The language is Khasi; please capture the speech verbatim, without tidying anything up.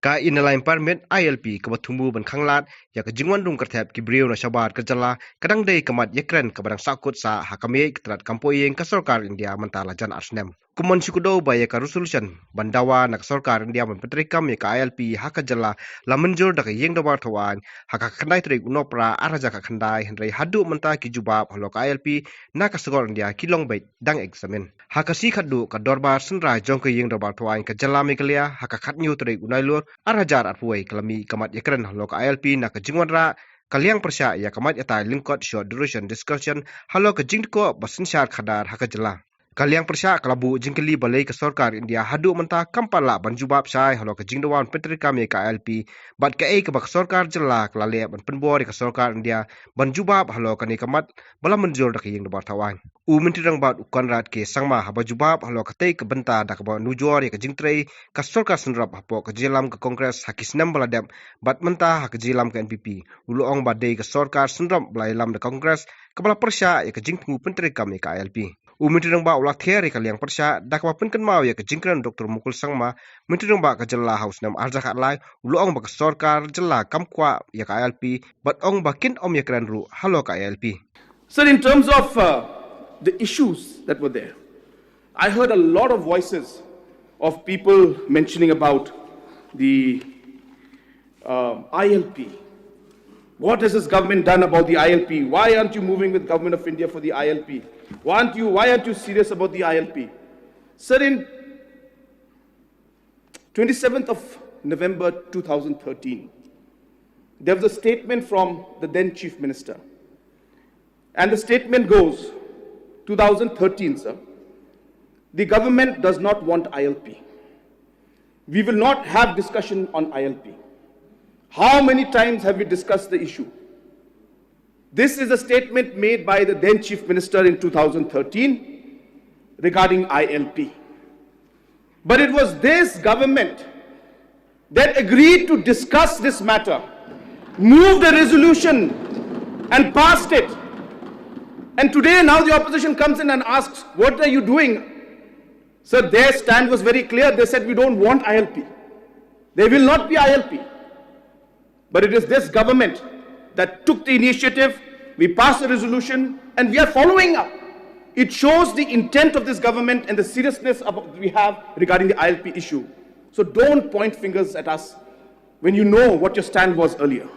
Ka Inner Line Permit, I L P, kaba thmu ban khanglad ïa ka jingwan rung kyrthep ki briew na shabar ka jylla, ka dang dei ka mat ïakren kaba dang sahkut sah ha ka miej ka tnat kam poh ïing ka sorkar India mynta la jan ar snem. Kum ban shu kdew ba ïa ka resolution ban dawa na ka sorkar India ban pyntreikam ïa ka I L P ha ka jylla la mynjur da ka ïing dorbar thaw aiñ ha ka khyndai tarik u Nohprah ar hajar khatkhyndai, hynrei haduh mynta ki jubab halor ka I L P na ka sorkar India ki long beit dang examine. Ha ka sngi khatduh ka dorbar synrai jong ka ïing dorbar thaw aiñ ka jylla Meghalaya ha ka khathynñiew tarik u Nailur ar hajar arphew wei ka la mih ka mat ïakren halor ka I L P na ka jingwanrah ka liang pyrshah ïa ka mat ïatai lyngkot, short duration discussion, halor ka jingdkoh ba synshar khadar ha ka jylla. Ka liang pyrshah ka la buh jingkylli balei ka sorkar India haduh mynta kam pat lah ban jubab shai halor ka jingdawa ban pyntreikam ïa ka I L P, bad kaei kaba ka sorkar jylla ka la leh ban pynbor ïa ka sorkar India ban jubab halor kane ka mat ba la mynjur da ka ïing dorbar thaw aiñ. U Myntri Rangbah u Conrad K Sangma haba jubab halor katei ka bynta da kaba nujor ïa ka jingtrei ka sorkar synrop hapoh ka jingïalam ka Congress ha ki snem ba la dep bad mynta ha ka jingïalam ka N P P, u la ong ba dei ka sorkar synrop ba la ïalam da ka Congress kaba la pyrshah ïa ka jingthmu pyntreikam ïa ka I L P. U Myntri Rangbah u la ther ïa ka liang pyrshah da kaba pynkynmaw ïa ka jingkren u Doktor Mukul Sangma, Myntri Rangbah ka jylla ha u snem ar hajar khatlai, u la ong ba ka sorkar jylla kam kwah ïa ka I L P bad ong ba kin ym ïakren ruh halor ka I L P. Sir, in terms of uh, the issues that were there, I heard a lot of voices of people mentioning about the uh, I L P. What has this government done about the I L P? Why aren't you moving with Government of India for the I L P? Why aren't you, why aren't you serious about the I L P? Sir, in twenty-seventh of November two thousand thirteen, there was a statement from the then Chief Minister. And the statement goes, two thousand thirteen, sir, the government does not want I L P. We will not have discussion on I L P. How many times have we discussed the issue? This is a statement made by the then Chief Minister in two thousand thirteen regarding I L P. But it was this government that agreed to discuss this matter, moved a resolution and passed it. And today, now the opposition comes in and asks, "What are you doing?" Sir, their stand was very clear. They said, "We don't want I L P. There will not be I L P." But it is this government that took the initiative. We passed a resolution and we are following up. It shows the intent of this government and the seriousness of, we have regarding the I L P issue. So don't point fingers at us when you know what your stand was earlier.